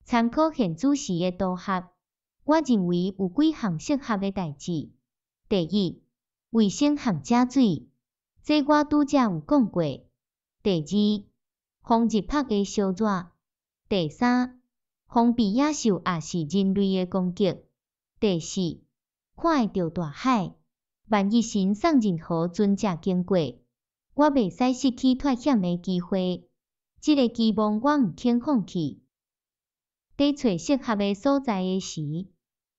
參考現主時的圖合，我認為有幾項適合的代誌。第一，衛生和食水，這我拄才有講過。第二，防日曝的燒熱。第三，防備野獸抑是人類的攻擊。第四，看會著大海。萬一神送任何船隻經過，我袂使失去脫險的機會。這个期望我毋肯放棄。佇揣適合的所在的時，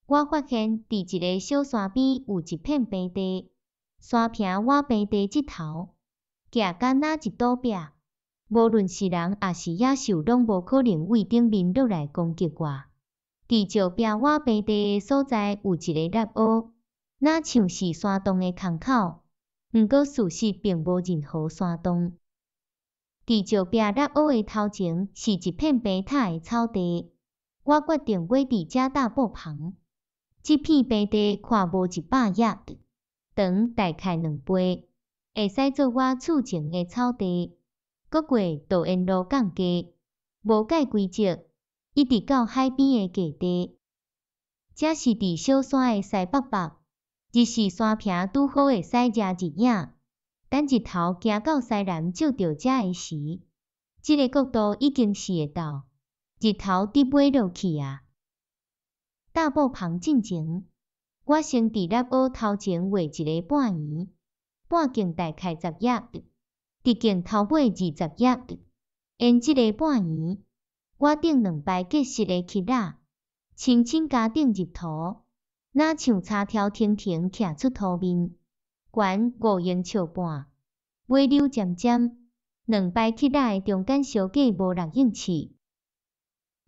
我發現佇一个小山邊有一片平地，山坪倚平地這頭，徛敢若一堵壁，無論是人抑是野獸，攏無可能對頂面落來攻擊我。佇石壁倚平地的所在有一个凹凹，若像是山洞的空口，毋過事實並無任何山洞。佇石壁凹凹的頭前是一片平坦的草地，我決定欲佇遮搭布棚。這片平地寬無100葉，長大概2倍，會使做我厝前的草地。閣過就沿路降低，無改規則，一直到海邊的低地。這是佇小山的西北北，日時山坪拄好會使遮日影。等日頭行到西南照著遮的時，這个角度已經是會到，日頭佇尾落去啊。搭布棚進前，我先佇凹凹頭前畫一个半圓，半徑大概10葉，直徑頭尾20葉。沿這个半圓，我頂兩排結實的樯仔，深深加頂入土，若像柴條亭亭徛出塗面，懸5英尺半，尾溜尖尖，兩排樯仔的中間相隔無6英尺。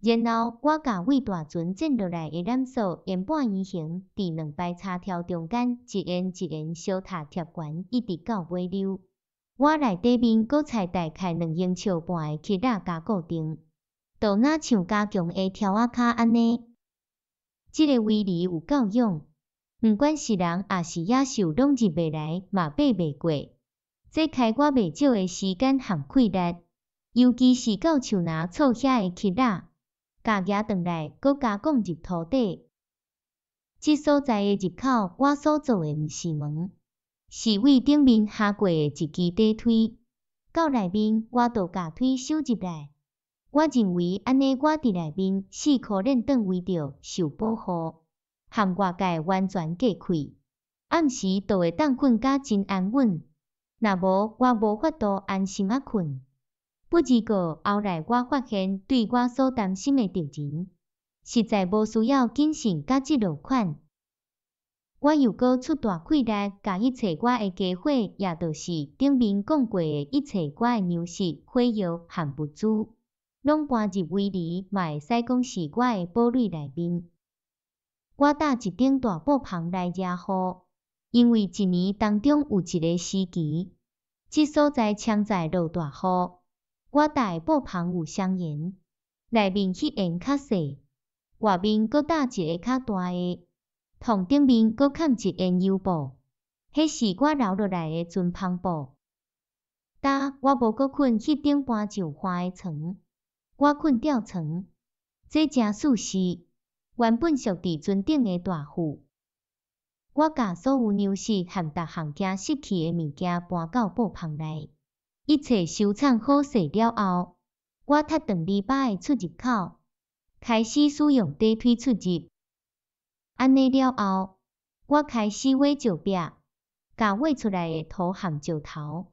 然後我共對大船剪落來的纜索沿半圓形，佇兩排柴條中間一緣一緣相疊貼懸，一直到尾溜。我內底面閣裁大概2英尺半的樯仔共固定，就若像加強的柱仔跤按呢。這个圍籬有夠勇，毋管是人抑是野獸，攏入袂來，嘛爬袂過。這開我袂少的時間和氣力，尤其是到樹林厝遐的樯仔，共夯轉來，閣加摃入土底。這所在的入口，我所做的毋是門，是對頂面下過的一支短推。到內面，我就共推收入來。我認為按呢，我佇內面四箍輪轉圍著受保護，和外界完全隔開。暗時就會當睏甲真安穩。若無，我無法度安心仔睏。不過後來我發現，對我所擔心的敵人，實在無需要謹慎佮這落款。我又閣出大氣力，共一切我的家伙，也就是頂面講過的一切我的糧食、火藥和物資，攏搬入圍籬，嘛會使講是我的堡壘內面。我搭一頂大布棚來遮雨，因為一年當中有一个時期，這所在常在落大雨。我搭的布棚有雙檐，內面彼檐較細，外面閣搭一个較大的，床頂面閣崁一緣油布，彼是我留落來的船帆布。今我無閣睏彼頂搬上岸的床，我睏吊床，這誠舒適，原本屬佇船頂的大副。我共所有糧食和逐項驚失去的物件搬到布棚內，一切收藏好勢了後，我踢斷籬笆的出入口，開始使用短推出入。按呢了後，我開始挖石壁，共挖出來的土和石頭，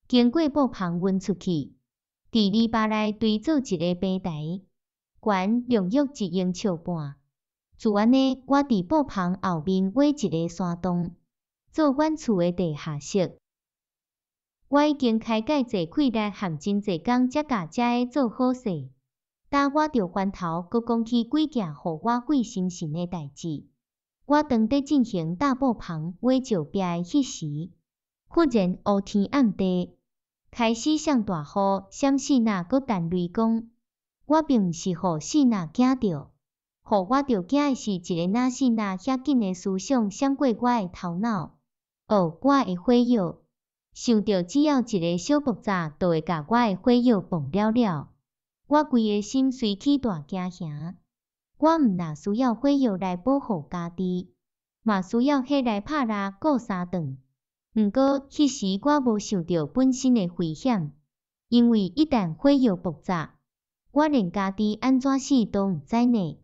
經過布棚運出去，佇籬笆內堆做一个平台，懸量約1英尺半。就按呢，我佇布棚後面挖一个山洞，做阮厝的地下室。我已經開蓋濟氣力和真濟工，才共遮个做好勢。今我著翻頭閣講起幾件予我費心神的代誌。我當佇進行搭布棚挖石壁的彼時，忽然烏天暗地，開始摔大雨，閃爍若閣彈雷公。我並毋是予爍爁驚著，予我著驚的是一个若爍爁遐緊的思想閃過我的頭腦。哦，我的火藥，想著只要一个小爆炸，就會共我的火藥爆了了。我規个心隨起大驚嚇。我毋但需要火藥來保護家己，嘛需要彼來拍獵顧相頓。毋過，彼時我無想著本身的危險，因為一旦火藥爆炸，我連家己按怎死都毋知呢。